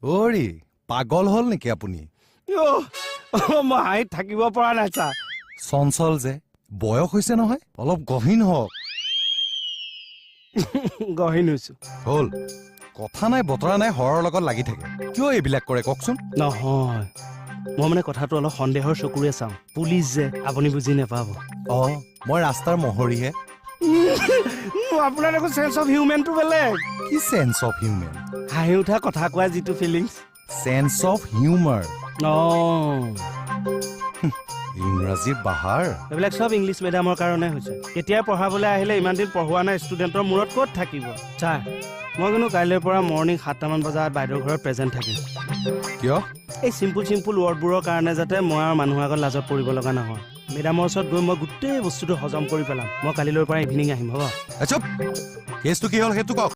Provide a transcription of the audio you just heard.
অৰি, পাগল হ'ল নেকি আপুনি? অ', মই হাঁহিত থাকিব পৰা নাই ছাৰ। চঞ্চল যে, বয়স হৈছে নহয়, অলপ গহীন হওক। গহীন হৈছো। হ'ল, কথা নাই বতৰা নাই হৰৰ লগত লাগি থাকে। কিয় এইবিলাক কৰে কওকচোন? নহয়, মই মানে কথাটো অলপ সন্দেহৰ চকুৰে চাওঁ। পুলিচ যে, আপুনি বুজি নাপাব। অঁ, মই ৰাস্তাৰ মহৰীহে। আপোনাৰ দেখোন চেন্স অফ হিউমেনটো বেলেগ। কি চেন্স অফ হিউমেন? হাঁহি উঠা কথা কোৱা যিটো ফিলিংছ। Sense of humour. অঁ। ইংৰাজীৰ বাহাৰ। এইবিলাক চব ইংলিছ মিডিয়ামৰ কাৰণে হৈছে। কেতিয়া পঢ়াবলৈ আহিলে ইমান দিন পঢ়োৱা নাই, ষ্টুডেণ্টৰ মূৰত ক'ত থাকিব? ছাৰ, মই কিন্তু কাইলৈৰ পৰা মৰ্ণিং 7টামান বজাত বাইদেউৰ ঘৰত প্ৰেজেণ্ট থাকিম। কিয়? এই চিম্পুল চিম্পুল ৱৰ্ডবোৰৰ কাৰণে, যাতে মই আৰু মানুহৰ আগত লাজত পৰিব লগা নহয়। মেডামৰ ওচৰত গৈ মই গোটেই বস্তুটো হজম কৰি পেলাম। মই কালিলৈৰ পৰা ইভিনিং আহিম, হ'ব? চুপ! কেছটো কি হ'ল সেইটো কওক।